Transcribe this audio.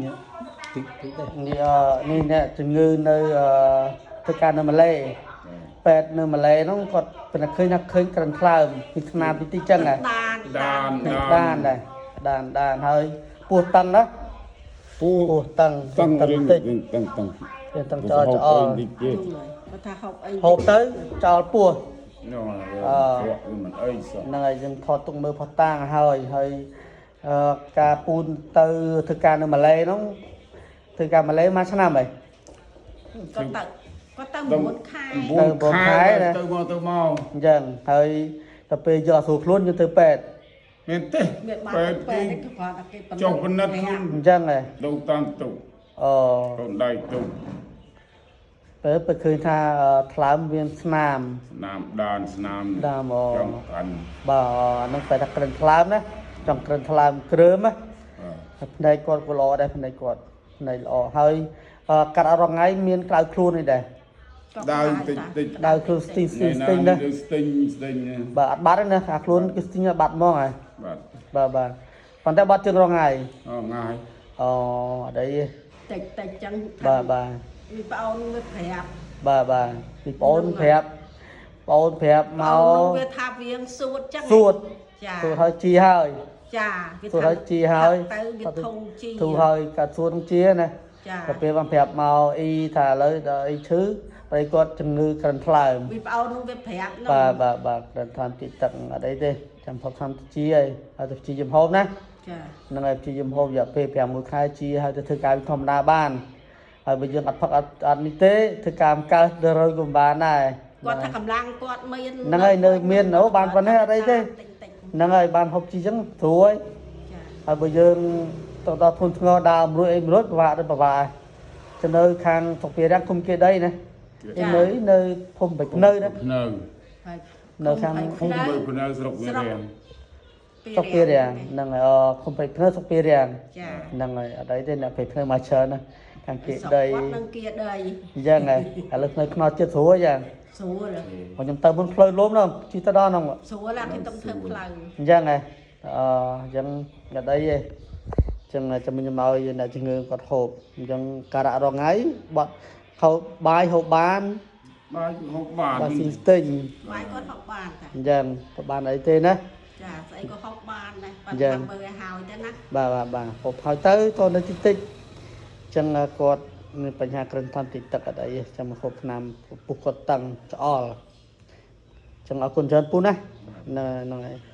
នេះតិចតិចដែរ នេះនេះអ្នកជំងឺនៅធ្វើការនៅម៉ាឡេ ពេទ្យនៅម៉ាឡេហ្នឹង គាត់ប៉ុន្តែឃើញថាឃើញក្រិនថ្លើមពីស្នាមពីទីចឹងហ៎ ដាន ដាន ដានដែរដានដានហើយ ពោះតឹងណា ពូ ពោះតឹង តឹង តឹងតិច តឹងតឹង តឹងចោលចោល តិចទៀត គាត់ថាហូបអី ហូបទៅចោលពោះ នោះវាមិនអីសោះ ហ្នឹងហើយ យើងថតទុកមើលផុសតាងហើយ ហើយការពូនទៅធ្វើការនៅម៉ាឡេហ្នឹង ធ្វើការម៉ាឡេមួយឆ្នាំហី គាត់ទៅគាត់ទៅ9ខែ ទៅ9ខែ ទៅមកទៅមក អញ្ចឹងហើយ ដល់ពេលយកអត់ស្រួលខ្លួន យើងទៅពេទ្យ មានទេ មានបាន ពេទ្យ ពេ គេ ទ្យគេគាត់តែគេ ចុះពិនិត្យខ្លួន អញ្ចឹងហ៎ ដូរតាមទុក អូ កូនដៃទុក ពេលទៅឃើញថាថ្លើមមានស្នាម ស្នាមដានស្នាម ដាមអូ ចង់កាន់ បាទ អាហ្នឹងបែរថាក្រិនថ្លើមណា ចង់ក្រិនថ្លើមគ្រើមណា ភ្នែកគាត់ក៏ល្អដែរ ភ្នែកគាត់ភ្នែកល្អហើយ កាត់អត់រងថ្ងៃ មានក្តៅខ្លួននេះដែរ ដៅតិចតិច ក្តៅខ្លួនស្ទីងស្ទីងស្ទីងណា ស្ទិញស្ទិញ បាទ អត់បាត់ទេណា អាខ្លួនគឺស្ទីងអត់បាត់ហ្មងហើយ បាទ បាទបាទ ប៉ុន្តែបាត់ជើងរងថ្ងៃ អូថ្ងៃ អូអត់អីទេ តិចតិចចឹង បាទបាទ ពីប្អូនវាប្រាប់ បាទបាទ ពីប្អូនប្រាប់ ប្អូនប្រាប់មក វាថាវាងសួតចឹង សួត ចា សួតហើយជីហើយ ចា សួតហើយជីហើយ ទៅវាធំជី ធូរហើយ កាត់សួតនឹងជាណា ចា ដល់ពេលបានប្រាប់មកអ៊ីថាឥឡូវដល់អ៊ីឈឺ ប្តីគាត់ជំងឺក្រិនថ្លើម ពីប្អូននោះវាប្រាប់នោះ បាទបាទបាទ ក្រិនថ្លើមទីទឹក អត់អីទេ ចាំផុតថ្នាំជាហើយ ហើយទៅព្យាយាមហូបណា ចា ហ្នឹងហើយ ព្យាយាមហូបរយៈពេល5 1ខែជាហើយ ទៅធ្វើការធម្មតាបានហើយ បើយើងអត់ផឹកអត់អត់នេះទេ ធ្វើការមិនកើតដល់រយក៏មិនបានដែរ គាត់ថាកម្លាំងគាត់មាន ហ្នឹងហើយ នៅមានអូបានប៉ុណ្ណេះអត់អីទេ តិចតិច ហ្នឹងហើយ បានហូបជីចឹងស្រួល ចា ហើយ បើយើងទៅដល់ធនធ្ងរដើមរួចអីមិនរួច ពិបាកទៅពិបាកទៅ នៅខាងស្រុកពីរាំង ឃុំគេដីណា នៅនៅភូមិបិចនៅណា នៅ ហើយ នៅខាង ភូមិបីភ្នៅស្រុកវារៀង ស្រុកពីរាំងហ្នឹងហើយ អឃុំបិចភ្នៅស្រុកពីរាំង ចា ហ្នឹងហើយ អត់អីទេ អ្នកបិចភ្នៅមកច្រើនណាខាងគេដី គាត់នឹងគៀដី អញ្ចឹងហើយ ឥឡូវនៅខ្នល់ចិត្តស្រួលយ៉ាង ស្រួល ខ្ញុំទៅមុនផ្លូវលំនោះ ជិះទៅដល់នោះ ស្រួលគេទៅធ្វើផ្លូវ អញ្ចឹងហ៎ អអញ្ចឹងអត់អីទេ អញ្ចឹងចាំខ្ញុំឲ្យអ្នកជំងឺគាត់ហូបអញ្ចឹង ការៈរងថ្ងៃបាត់ហូបបាយហូបបាន បាយហូបបាន បាទ ស៊ីស្ទិញ បាយគាត់ហូបបានតា អញ្ចឹងក៏បានអីទេណា ចា ស្អីក៏ហូបបានដែរ ប៉ុន្តែមើលឲ្យហើយទៅណា បាទបាទបាទ ហូបហើយទៅតនៅតិចតិច អញ្ចឹងគាត់មានបញ្ហាក្រិនធំតិចទឹក អត់អីទេ ចាំហូបថ្នាំ ពុះគាត់តឹងច្អល់ អញ្ចឹងអរគុណច្រើនពូណា ហ្នឹងហើយ។